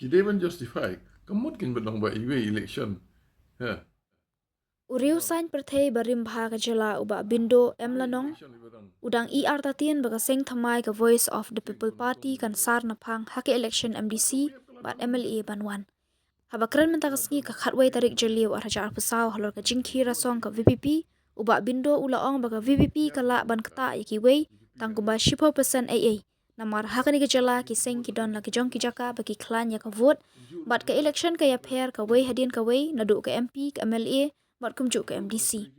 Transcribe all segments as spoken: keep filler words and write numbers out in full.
Ki dei ban justify. Ka mut kin ban long ba iwei election. Ha. U riew saiñ pyrthei ba rim bha ka jylla u Bah Bindo M Lanong u dang ï artatien ba ka seng thymmai ka Voice of the People Party kan sar na phang ha ka election M D C bad M L A ban wan. Haba kren mynta ka sngi ka khatwei tarik Jylliew arhajar arphew saw halor ka jingkhie rasong ka V P P, u Bah Bindo u la ong ba ka V P P ka lah ban ktah ïa kiwei tang kumba shiphew percent ei ei. Namar ha kane ka jylla ki seng ki don la ki jong ki jaka ba ki khlaiñ ïa ka vote, bad ka election ka ïapher kawei hadien kawei naduh ka M P, ka M L A bad kumjuh ka M D C.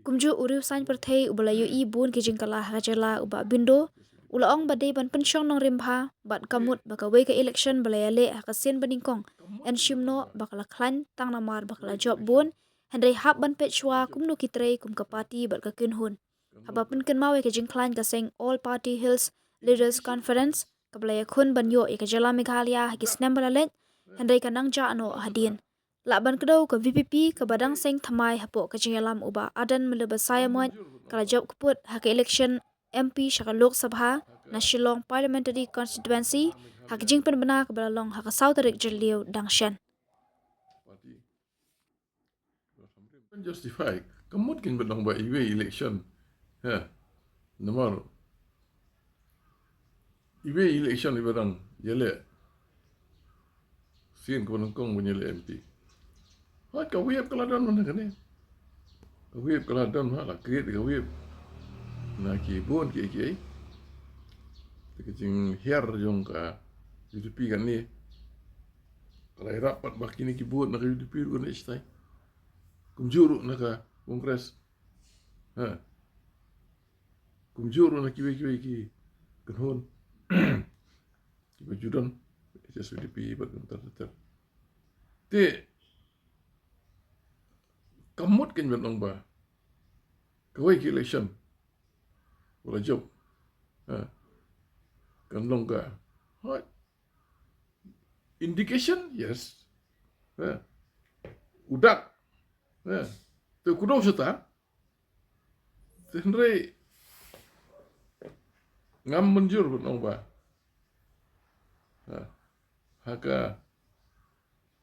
Kumjuh u riew saiñ pyrthei uba la ïohi bun ki jingkylla ha ka jylla u Bah Bindo u la ong ba dei ban pynshong nongrim bha bad ka mut ba kawei ka election ba la ïaleh ha ka sien banyngkong yn shim noh ba ka la khlaiñ tang namar ba ka la jop bun, hynrei hap ban peit shuwa kumno ki trei kum ka party bad ka kynhun. Haba pynkynmaw ïa ka jingkhlaiñ ka seng All Party Hills Leaders Conference kaba la ïakhun ban ïoh ïa ka jylla Meghalaya ha ki snem ba la leit, hynrei ka nang jah noh hadien. Lah ban kdew ka V P P kaba dang seng thymmai hapoh ka jingïalam u Bah Ardent Miller Basaiawmoit ka la jop kput ha ka election M P sha ka Lok Sabha na Shillong Parliamentary Constituency ha ka jingpynbna kaba la long ha ka saw tarik Jylliew dang shen. Justify. Ka mut kin ban long ba iwei election. Ha. Namar iwei election iba dang ïaleh. Sien kaba nyngkong ban ïaleh M P. Hooid, ka wave ka la don mynta kane. Ka wave ka la don, ha, la create ka wave. Na ki bun ki, ki, te ka jinghiar jong ka U D P kane. Ka la ïarap pat ba kine ki vote na ka U D P ruh kane shatai. Kumjuh ruh na ka Congress. Ha. Kumjuh ruh na kiwei kiwei ki kynhun. Kiba ju don H S P D P bad kumta ter ter. Te ka mut kan ban long ba kawei ka election ba la jop, ha, kan long ka, ha, indication, yes. Ha. U dak. Ha. Te u kdew shata. Te hynrei ngam mynjur ban ong ba, ha, ha ka,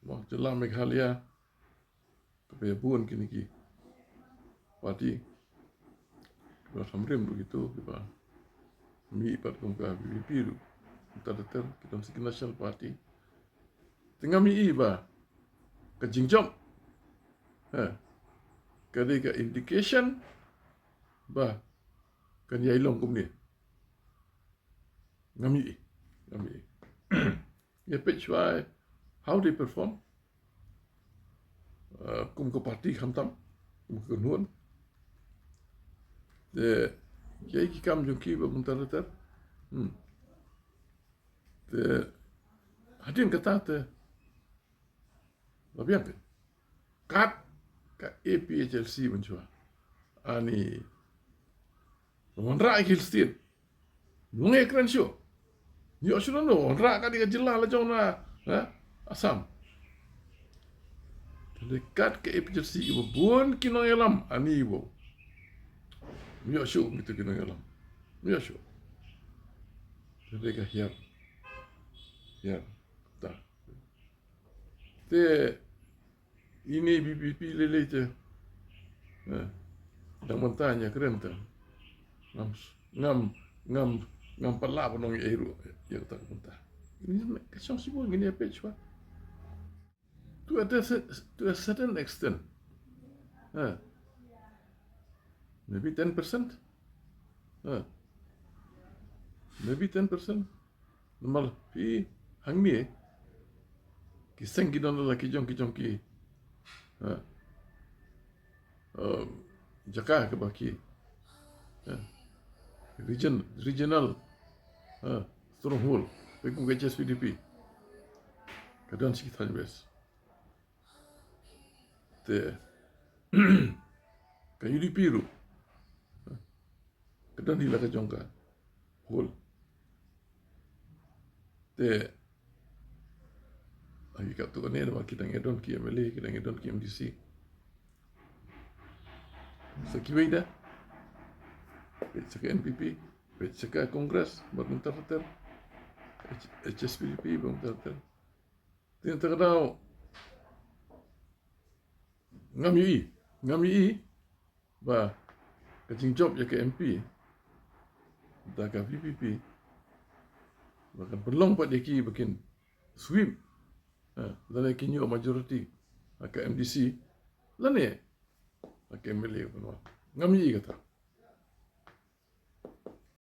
mo, jylla Meghalaya kaba ïa bun kine ki party kiba samrim ruh kito, kiba mih pat kum ka V P P ruh, ter ter, ki don shi ki National Party. Te ngam ïohi ba ka jingjop, ha, ka dei ka indication ba kan ïai long kumne. Ngam ïohi, ngam ïohi. Ïa peit shuwa how they perform. Uh, kum ka party khamtam, kum ka kynhun. Te ïa ki kam jong ki ba kumta ter ter. Hmm. Te hadien kata te la biang, kat ka A P H L C mynshuwa. Ani, wanrah ïa ki Hill State. Ngi kren shuh. Ngi ïoh shuh, ngi wanrah kat ïa ka jylla la jong na, ha, Assam. Te kat ka A P H L C kiba bun ki nongïalam, ani, wow. Ngi ïoh shuh kito ki nongïalam. Ngi ïoh shuh. Te ka hiar. Hiar. Ta. Te ine V P P lei lei te, eh, dang mynta ngi ïa kren te, ngam, ngam, ngam, ngam pat lah ban ong ei ei ruh ïa kata ka bynta. Ine ka shong shibun, ngin ïa peit shuwa. To a, to a certain extent. Eh. Maybe ten percent. Eh. Maybe ten percent. Namar phi hangne, ki seng ki don la ki jong ki jong ki, ha, um, jaka kaba ki, ha, region, regional, ha, stronghold, phi kum ka H S P D P. Ka don shi ki thaiñ west. Te ka U D P ruh ka don hi la ka jong ka hole. Te ha ki katto katne namar ki dang ïa don ki M L A, ki dang ïa don ki M D C. Sa kiwei de, peit sa ka N P P, peit sa ka Congress bad mynta ter ter, H-, H S P D P bad mynta ter. Te kata ka daw ngam ïohi, ngam ïohi ba ka jingjop ïa ka M P da ka V P P ba kan pynlong pat ïa ki ba kin sweep, eh, lane kin ïoh majority ha ka M D C lane ha ka M L A ka pynwan. Ngam ïohi kata.